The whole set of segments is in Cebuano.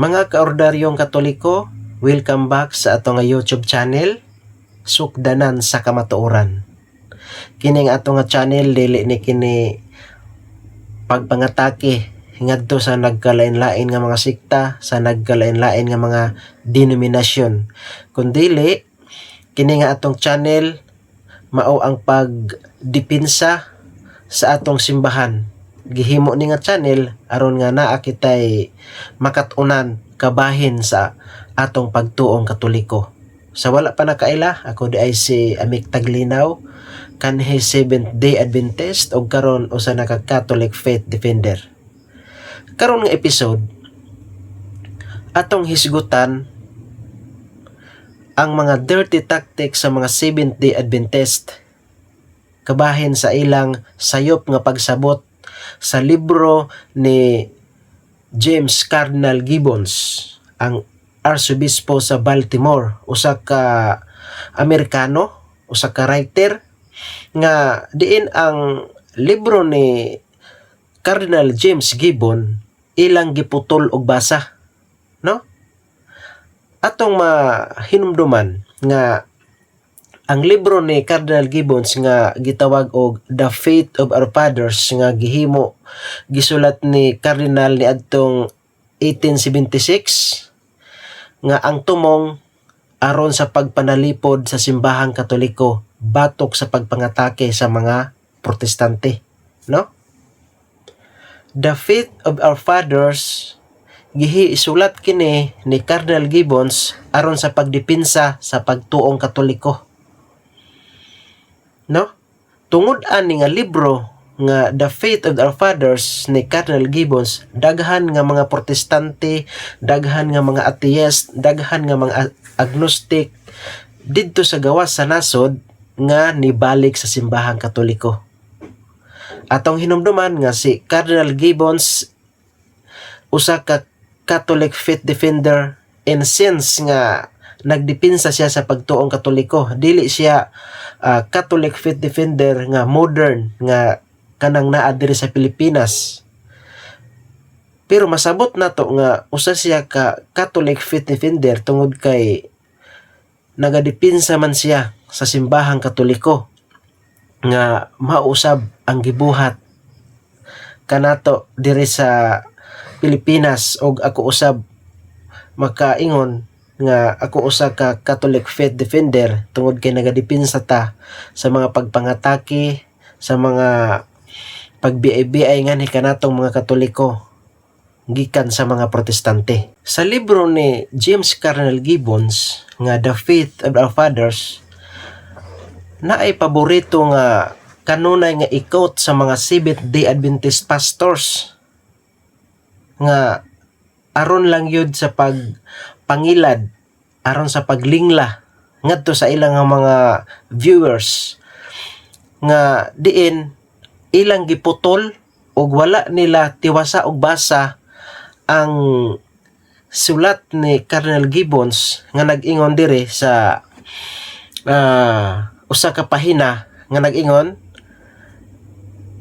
Mga kaordaryong Katoliko, welcome back sa ato nga YouTube channel, Sukdanan sa Kamatuoran. Kining ato nga channel, dili ni kini pagpangatake ngadto sa nagkalain-lain nga mga sekta, sa nagkalain-lain nga mga denominasyon. Kundili kini nga atong channel mao ang pagdepinsa sa atong simbahan. Gihimo ni nga channel aron nga naa kitay makat-unan kabahin sa atong pagtuong Katoliko. Sa wala pa nakaila, ako diay si Amik Taglinaw, kanhi Seventh Day Adventist og karon usa na ka Catholic Faith Defender. Karon nga episode, atong hisgutan ang mga dirty tactics sa mga Seventh Day Adventist kabahin sa ilang sayop nga pagsabot sa libro ni James Cardinal Gibbons, ang Arsobispo sa Baltimore, usa ka Amerikano, usa ka writer nga diin ang libro ni Cardinal James Gibbon ilang giputol og basa, no? Atong mahinumduman nga ang libro ni Cardinal Gibbons nga gitawag og The Faith of Our Fathers, nga gihimo, gisulat ni Cardinal niadtong 1876, nga ang tumong aron sa pagpanalipod sa Simbahang Katoliko batok sa pagpangatake sa mga Protestante, no? The Faith of Our Fathers, gihi isulat kini ni Cardinal Gibbons aron sa pagdepinsa sa pagtuong Katoliko, no? Tungod ani nga libro nga The Faith of Our Fathers ni Cardinal Gibbons, daghan nga mga Protestante, daghan nga mga atheist, daghan nga mga agnostic didto sa gawas sa nasod nga nibalik sa Simbahang Katoliko. Atong hinumduman nga si Cardinal Gibbons usa ka Catholic faith defender in sense nga nagdepensa siya sa pagtuong Katoliko. Dili siya Catholic faith defender nga modern nga kanang naa diri sa Pilipinas. Pero masabot nato nga usa siya ka Catholic faith defender tungod kay nagadepensa man siya sa Simbahang Katoliko nga mausab ang gibuhat kanato diri sa Pilipinas, og ako usab makaingon nga ako usa ka Catholic faith defender tungod kay nagadepensa ta sa mga pagpangatake, sa mga pagbiay-biay nganhi kanatong mga Katoliko gikan sa mga Protestante. Sa libro ni James Cardinal Gibbons nga The Faith of Our Fathers, naay paborito nga kanunay nga i-quote sa mga Seventh Day Adventist pastors nga aron lang yun sa pagpangilad, aron sa paglingla ngadto sa ilang nga mga viewers, nga diin ilang giputol og wala nila tiwasa og basa ang sulat ni Cardinal Gibbons nga nag-ingon diri sa usa ka pahina nga nag-ingon,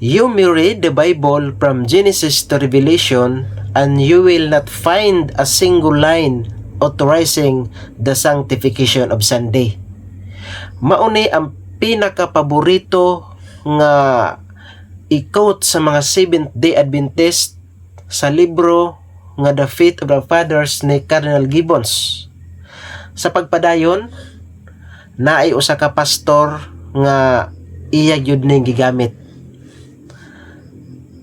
"You may read the Bible from Genesis to Revelation and you will not find a single line authorizing the sanctification of Sunday." Mauni ang pinakapaborito nga i-quote sa mga Seventh Day Adventist sa libro nga The Faith of the Fathers ni Cardinal Gibbons. Sa pagpadayon, naay usa ka pastor nga iya gyud ning gigamit.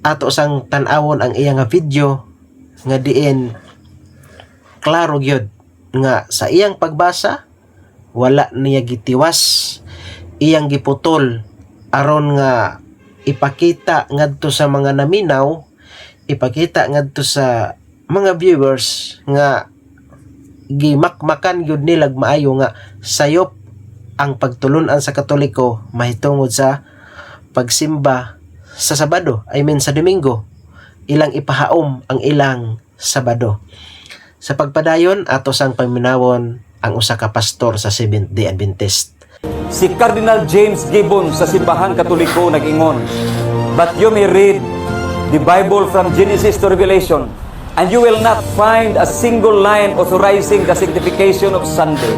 Ato sang tan-awon ang iya nga video nga diin klaro gyud nga sa iyang pagbasa wala niya gitiwas, iyang giputol aron nga ipakita ngadto sa mga naminaw, ipakita ngadto sa mga viewers nga gimakmakan gyud nilag maayo nga sayop ang pagtulunan sa Katoliko mahitungod sa pagsimba sa Sabado, I mean sa Domingo. Ilang ipahaom ang ilang Sabado. Sa pagpadayon, ato sang paminawon ang usa ka pastor sa Seventh Day Adventist. Si Cardinal James Gibbons sa Simbahang Katoliko nag-ingon, "But you may read the Bible from Genesis to Revelation And you will not find a single line authorizing the sanctification of Sunday.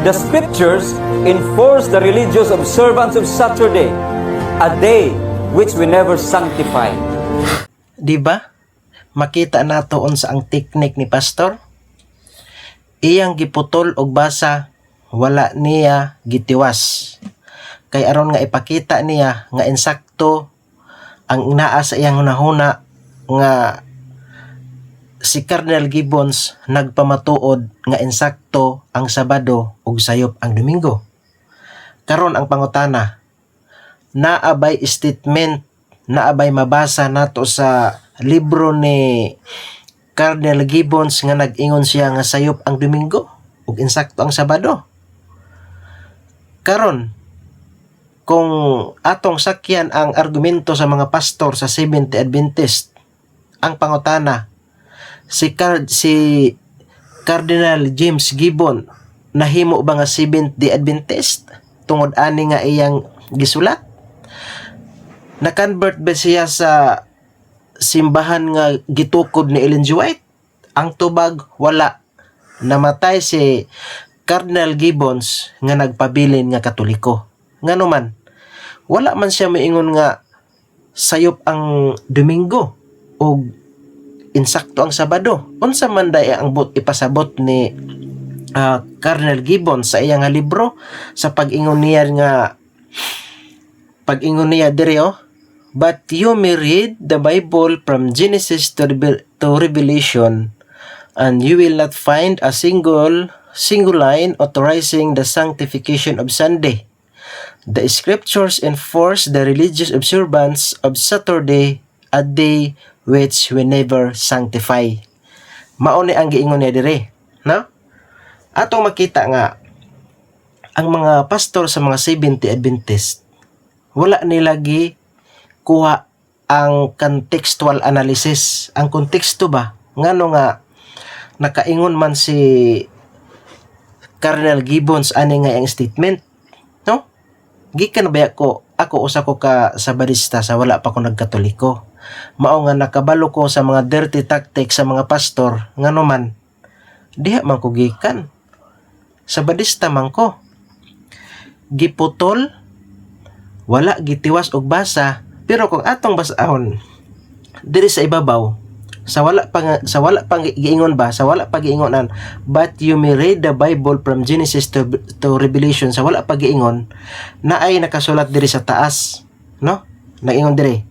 The scriptures enforce the religious observance of Saturday, a day which we never sanctify. Di ba? Makita nato unsa ang teknik ni pastor. Iyang giputol og basa, wala niya gitiwas. Kay aron nga ipakita niya nga insakto ang naa sa iyang hunahuna nga si Cardinal Gibbons nagpamatuod nga insakto ang Sabado ug sayop ang Domingo. Karon ang pangutana, naa bay statement, naa bay mabasa nato sa libro ni Cardinal Gibbons nga nag-ingon siya nga sayop ang Domingo ug insakto ang Sabado? Karon, kung atong sakyan ang argumento sa mga pastor sa Seventh Adventist, ang pangutana, si Cardinal James Gibbon nahimo ba nga Seventh Day Adventist tungod ani nga iyang gisulat? Na-convert ba siya sa simbahan nga gitukod ni Ellen G. White? Ang tubag, wala. Namatay si Cardinal Gibbons nga nagpabilin nga Katoliko. Ngano man, wala man siya miingon nga sayop ang Domingo o insakto ang Sabado. Unsa man day ang buot ipasabot ni Cardinal Gibbons sa iyang nga libro sa pag-ingon niya diri, oh, "But you may read the Bible from Genesis to Revelation and you will not find a single single line authorizing the sanctification of Sunday. The scriptures enforce the religious observance of Saturday, a day which we never sanctify." Mao ni ang giingon niya dire, no? Atong makita nga ang mga pastor sa mga 70 Adventist, wala nila gi kuha ang contextual analysis. Ang konteksto ba? Ngano nga nakaingon man si Cardinal Gibbons ani nga ang statement, no? Gikan ba ko, ako usa ko ka Sabadista sa wala pa ko nagkatoliko. Mao nga nakabalo ko sa mga dirty tactics sa mga pastor. Ngano man, diha man ko gikan. Sabadista man ko. Giputol, wala gitiwas og basa, pero kung atong basahon diri sa ibabaw, sa wala pang giingon ba, sa wala pa giingonan "But you may read the Bible from Genesis to Revelation", sa wala pa giingon na ay nakasulat diri sa taas, no? Nagingon diri,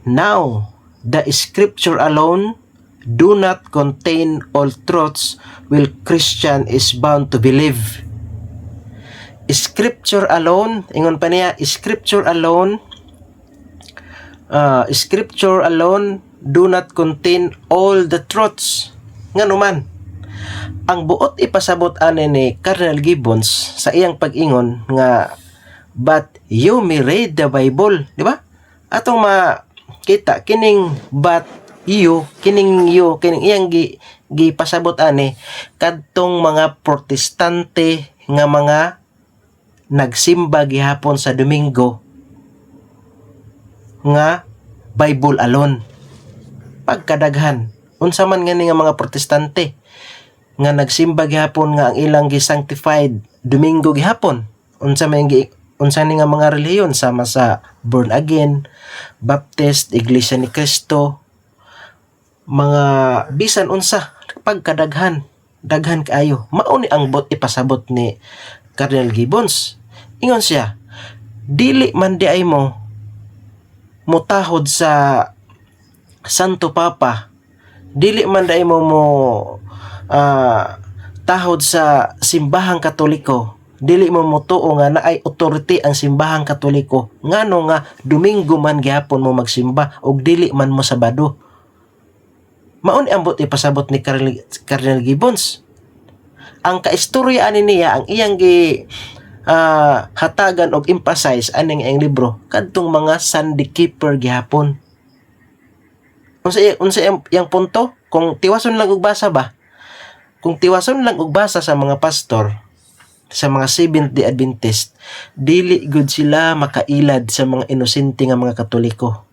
"Now the scripture alone do not contain all truths which Christian is bound to believe." Scripture alone, ingon pa niya, scripture alone do not contain all the truths. Ngano man, ang buot ipasabot ani ni Cardinal Gibbons sa iyang pag-ingon nga "But you may read the Bible", di ba? Atong makita kining "but you", kining "you", kining iyang gipasabot ani kadtong mga Protestante nga mga nagsimba gihapon sa Domingo nga Bible alone. Pagkadaghan, unsa man gani nga mga Protestante nga nagsimba gihapon nga ang ilang gi-sanctified Domingo gihapon? Unsa man gi unsa ni nga mga relihiyon, sama sa Born Again, Baptist, Iglesia ni Cristo, mga bisan unsa, pagkadaghan, daghan kaayo. Mao ni ang buot ipasabot ni Cardinal Gibbons. Ingon siya, dili man diay mo mutahod sa Santo Papa, dili man diay mo mo tahod sa Simbahang Katoliko, dili mo motuo nga naay authority ang Simbahang Katoliko, ngano nga Domingo man gihapon mo magsimba ug dili man mo Sabado. Mao ni ang buot ipasabot ni Cardinal Gibbons. Ang kaistorya ani niya, ang iyang gi hatagan og emphasize aning iyang libro kadtong mga Sunday keeper gihapon. Unsa iyang punto? Kung tiwason lang og basa ba? Kung tiwason lang og basa sa mga pastor sa mga Seventh Day Adventist, dili gud sila makailad sa mga inosente nga mga Katoliko.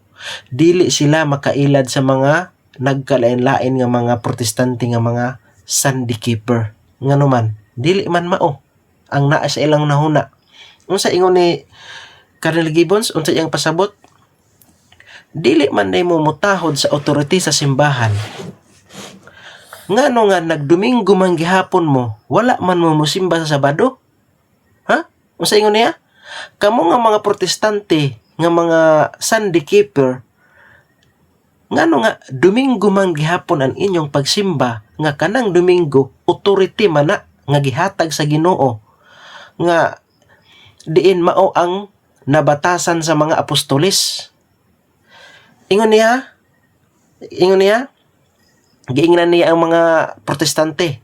Dili sila makailad sa mga Nagkalain-lain nga mga Protestante nga mga Sunday keeper. Ngano man, dili man mao ang naa sa ilang nahuna. Unsa ingon ni Cardinal Gibbons? Unsa iyang pasabot? Dili man day mo mutahod sa authority sa simbahan. Ngano nga nagdomingo man gihapon mo, wala man mo musimba sa Sabado? Ha? Unsa ingon niya? Kamo nga mga Protestante, nga mga Sunday keeper, ngano nga Domingo man gihapon ang inyong pagsimba, nga kanang Domingo authority man na nga gihatag sa Ginoo nga diin mao ang nabatasan sa mga apostoles. Ingon niya, giingnan niya ang mga Protestante.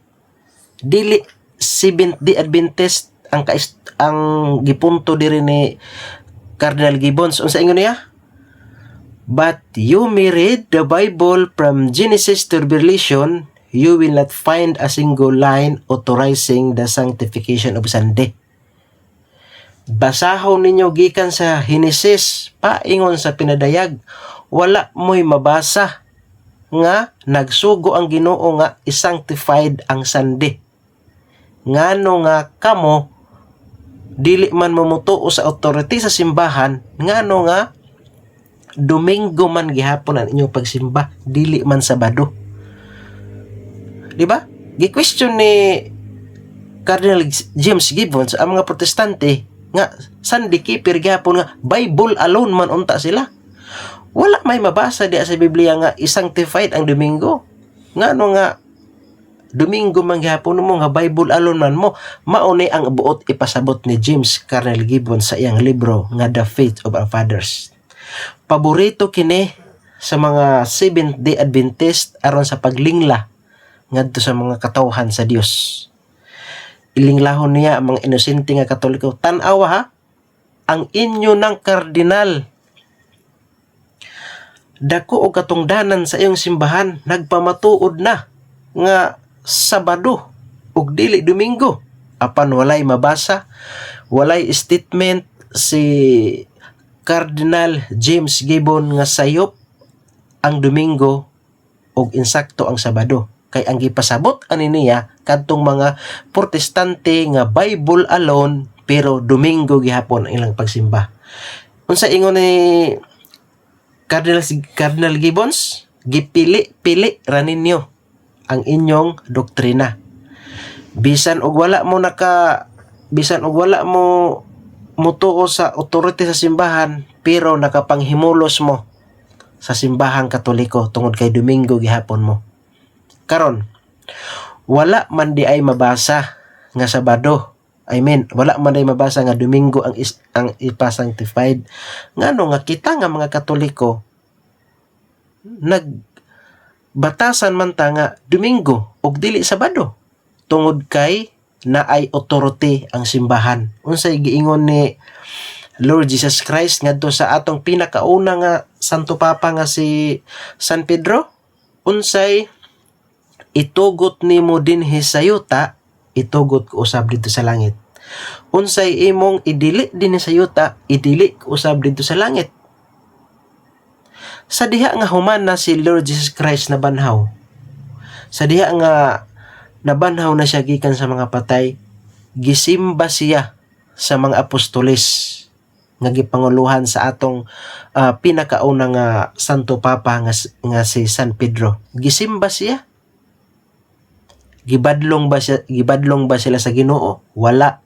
Dili Seventh Day Adventist ang gipunto diri ni Cardinal Gibbons. Unsa ingon niya? "But you may read the Bible from Genesis to Revelation, you will not find a single line authorizing the sanctification of Sunday." Basahon ninyo gikan sa Henesis paingon sa Pinadayag, wala mo'y mabasa nga nagsugo ang Ginoo nga i-sanctified ang Sunday. Ngano nga kamo dili man mo motuo sa authority sa simbahan, ngano nga Domingo man gihapon ang inyong pagsimba, dili man Sabado? Di ba? Gi-question ni Cardinal James Gibbons ang mga Protestante nga Sunday keeper gihapon nga Bible alone man unta sila. Wala may mabasa diya sa Biblia nga i-sanctified ang Domingo. Ngano nga Domingo man gihapon mo nga Bible alone man mo? Mao ni ang buot ipasabot ni James Cardinal Gibbons sa iyang libro nga The Faith of Our Fathers. Paborito kini sa mga Seventh Day Adventist aron sa paglingla ngadto sa mga katawhan sa Dios. Ilinglahon niya ang mga inosente nga Katoliko. Tan-awa ha, ang inyo ng kardinal, dako og katungdanan sa iyong simbahan, nagpamatuod na nga Sabado ug dili Domingo. Apan walay mabasa, walay statement si Cardinal James Gibbon nga sayop ang Domingo ug insakto ang Sabado. Kay ang gipasabot ani niya kadtong mga Protestante nga Bible alone pero Domingo gihapon ang ilang pagsimba. Unsa ingon ni Cardinal Gibbons? Gipili-pili ra ninyo ang inyong doktrina. Bisan og wala mo mutuo sa authority sa simbahan, pero nakapanghimulos mo sa Simbahang Katoliko tungod kay Domingo gihapon mo. Karon, wala man di ay mabasa nga Sabado. I mean, wala man di ay mabasa nga Domingo ang ipa-sanctified. Ngano nga kita nga mga Katoliko nag batasan man ta nga Domingo ug dili Sabado tungod kay naay authority ang simbahan? Unsay giingon ni Lord Jesus Christ ngadto sa atong pinakauna nga Santo Papa nga si San Pedro? Unsay itugot nimo dinhi sa yuta, itugot ko usab didto sa langit. Unsay imong idili dinhi sa yuta, idili ko usab didto sa langit. Sa diha nga human na si Lord Jesus Christ nabanhaw, sa diha nga nabanhaw na siya gikan sa mga patay, gisimba siya sa mga apostoles nga gipanguluhan sa atong pinakauna nga Santo Papa nga si San Pedro. Gisimba siya. Gibadlong ba siya, gibadlong ba sila sa Ginoo? Wala.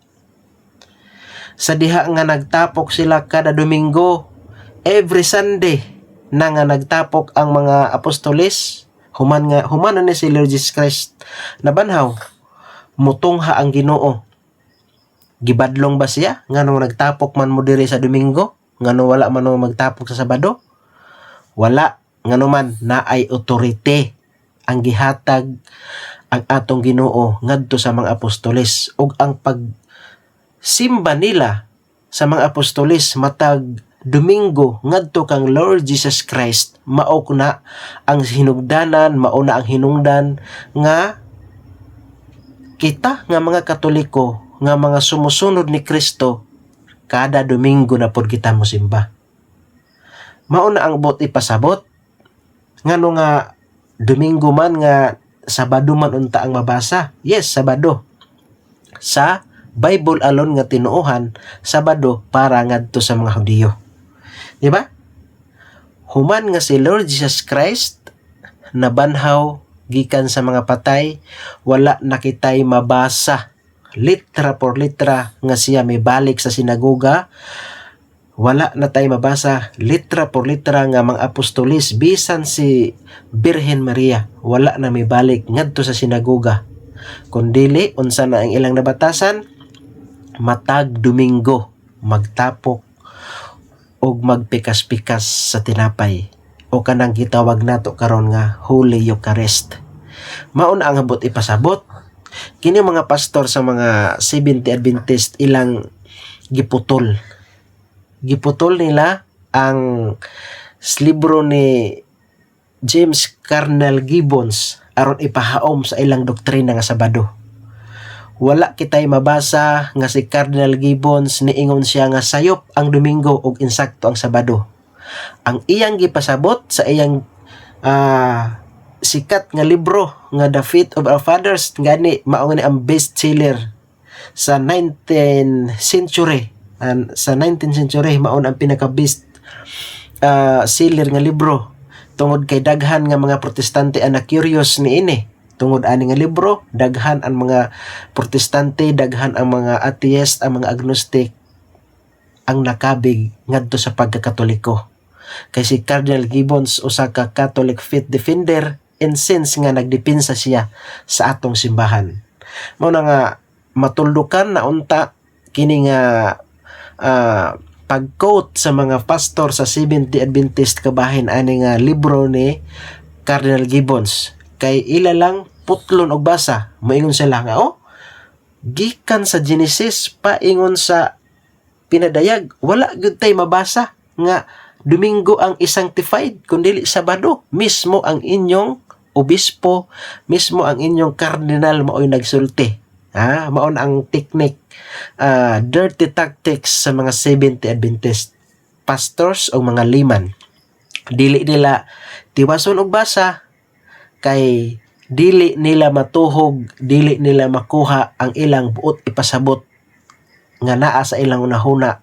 Sa diha nga nagtapok sila kada Domingo, every Sunday na nga nagtapok ang mga apostoles, human nga human na ni si Lord Jesus Christ nabanhaw, mutungha ang Ginoo. Gibadlong ba siya? Ngano nagtapok man mo diri sa Domingo? Ngano wala man mo magtapok sa Sabado? Wala. Ngano man naay authority ang gihatag ang atong Ginoo ngadto sa mga apostoles, ug ang pagsimba nila sa mga apostoles matag Domingo ngadto kang Lord Jesus Christ, mao na ang hinugdanan, mao na ang hinungdan nga kita nga mga Katoliko, nga mga sumusunod ni Kristo, kada Domingo na pod kita mosimba. Mao na ang buot ipasabot. Ngano nga Domingo man nga Sabado man unta ang mabasa. Yes, Sabado. Sa Bible alone nga tinuohan, Sabado para ngadto sa mga Hudiyo. Di ba? Human nga si Lord Jesus Christ nabanhaw gikan sa mga patay, wala na kitay mabasa litra por litra nga siya may balik sa sinagoga. Wala na tay mabasa litra por litra nga mga apostolis, bisan si Birhen Maria, wala na may balik ngadto sa sinagoga. Kundili unsa na ang ilang nabatasan? Matag Domingo magtapok og magpikas-pikas sa tinapay o kanang gitawag nato karon nga Holy Eucharist. Mao na ang abot ipasabot. Kini mga pastor sa mga 70 Adventist, ilang giputol. Giputol nila ang libro ni James Cardinal Gibbons aron ipahaom sa ilang doktrina nga Sabado. Wala kitay mabasa nga si Cardinal Gibbons niingon siya nga sayop ang Domingo ug insakto ang Sabado. Ang iyang gipasabot sa iyang sikat nga libro nga The Faith of Our Fathers, gani mao ni ang best seller sa 19th century, and sa 19th century mao na ang pinaka best seller nga libro tungod kay daghan nga mga Protestante ang na-curious niini. Tungod ani nga libro, daghan ang mga Protestante, daghan ang mga atheist, ang mga agnostic ang nakabig ngadto sa pagkakatoliko kay si Cardinal Gibbons usa ka Catholic faith defender in sense nga nagdepensa siya sa atong simbahan. Mao na nga matuldukan na unta kini nga pag-quote sa mga pastor sa Seventh Adventist kabahin ani nga libro ni Cardinal Gibbons kay ila lang putlon og basa, moingon sila nga, "Oh, gikan sa Genesis paingon sa Pinadayag, wala gyud tay mabasa nga Domingo ang i-sanctified kundi Sabado. Mismo ang inyong obispo, mismo ang inyong cardinal, mao'y nagsulti." Ha, mao na ang technique, dirty tactics sa mga Seventh Adventist pastors o mga layman. Dili nila tiwason og basa kay dili nila matuhog, dili nila makuha ang ilang buot ipasabot nga naa sa ilang unahuna.